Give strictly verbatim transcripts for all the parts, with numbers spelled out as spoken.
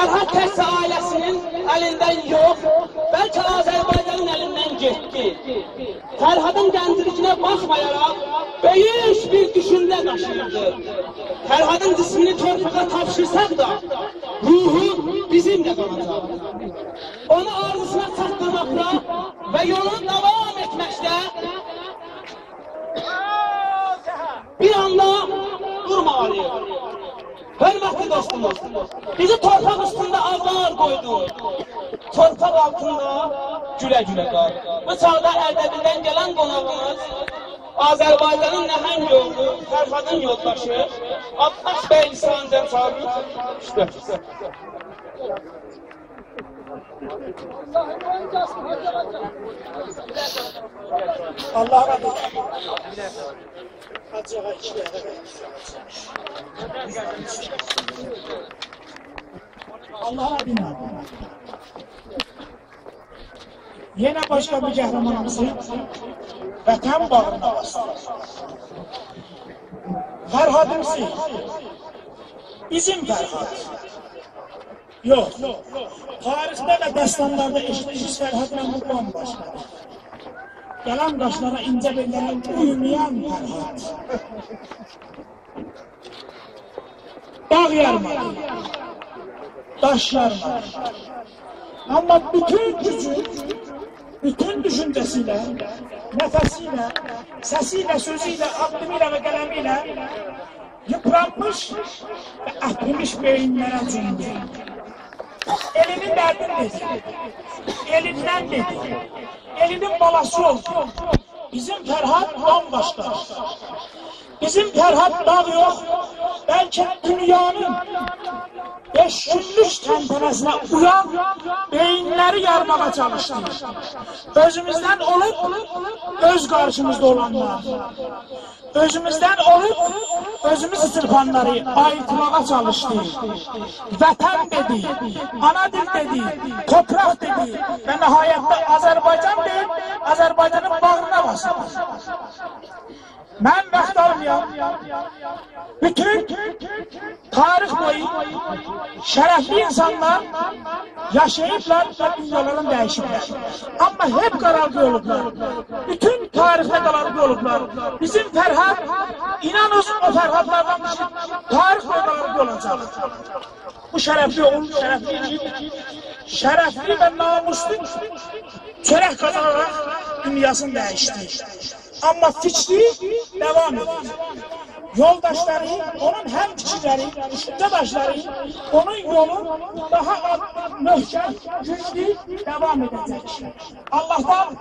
فرهاد تکجه عائله‌سینین الیندن یوخ، بلکه آذربایجانین الیندن گئتدی. فرهادین گنجلیگینه باخمایاراق، بؤیوک بیر دوشونجه داشیییردی. فرهادین جسمینی تورپاغا تاپشیرساق دا، روحو بیزیمله قالاجاق. اونو آرزوسونا چاتدیرماقدا و یولونو داوام ائتمکده بیر آندا دورمامالی‌ییق. حؤرمتلی دوستوموز، بیزی تورپاق اوستونده آزار قویدون، تورپاق آلتیندا گوله-گوله قال. بو چاغدا اردبیلدن گلن قوناغیمیز آذربایجانین نهنگ اوغلو، فرهادین یولداشی عباس بی لسانی‌دن چاغیریریق. ایشته. الله رحمت ائله‌سین. حاجی آقا، ایکی دقیقه. الله رحمت ائله‌سین. یئنه باشقا بیر قهرمانیمیزی وطن باغرینا باسدی. فرهادیمیزی، بیزیم فرهاد. یوخ. تاریخده و دستانلاردا ائشیتمیشیک، فرهادلا بو بامباشقادیر. قلم قاشلارا، اینجه بئللره اویمایان فرهاد. داغ یارمادی، داش یارمادی. آمما بوتون گوجو، بوتون دوشونجه‌سی ایله، نفسی ایله، سسی ایله، سؤزو ایله، آددیمی ایله و قلمی ایله ییپرانمیش و اهریمیش بئیینلره جومدو. ائلی‌نین دردینی دئدی. ائلیندن دئدی. ائلی‌نین بالاسی اولدو. بیزیم فرهاد بامباشقا. بیزیم فرهاد داغ یوخ، بلکه دونیانین بئش گونلوک طنطنه‌سینه اویان بئیینلری یارماغا چالیشدی. اؤزوموزدن اولوب، اؤز قارشیمیزدا اولانلار. اؤزوموزدن اولوب، اؤزوموزو چیرپانلاری آییرتماغا چالیشدی. وطن دئدی، آنا دیل دئدی، تورپاق دئدی و نهایتده آذربایجان دئییب، آذربایجانین باغرینا باسدی. من واخت آلمایام. بوتون تاریخ بویو شرفلی اینسانلار یاشاییبلار و دونیالارینی دییشیبلر. آمما هپ قارالغی اولوبلار. بوتون تاریخده قارالغی اولوبلار. بیزیم فرهاد، اینانین، او فرهادلاردان کی تاریخ بویو قارالغی اولاجاق. بو شرفلی اوغول، شرفلی ایگید، شرفلی و ناموسلو چؤرک قازاناراق دونیاسینی دییشدی. آمما فیکری داوام ائدیر. یولداشلاری، اونون همفیکیرلری، دوشونجه‌داشلاری اونون یولون داها آد-، محکم، گوجلو داوام ائده‌جک. آللاهدان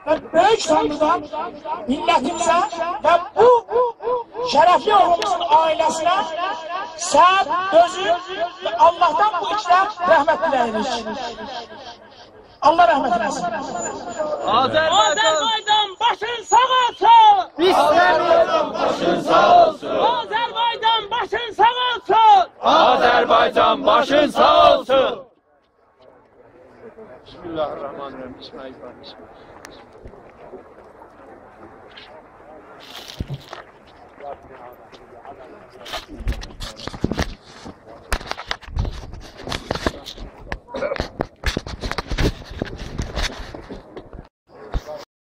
و بؤیوک تانریدان میللتیمیزه و بو شرفلی اوغلوموزون عائله‌سینه صبر، دؤزوم و آللاهدان بو ایکیده رحمت دیله‌ییریک. آللاه رحمت ائله‌سین. آذربایجان، آذربایجان باشین ساغ اولسون! ایسته‌میرم! آذربایجان باشین ساغ اولسون! آذربایجان باشین ساغ اولسون! آذربایجان باشین ساغ اولسون! بسم الله الرحمن الرحیم. بسم الله الرحمن الرحیم.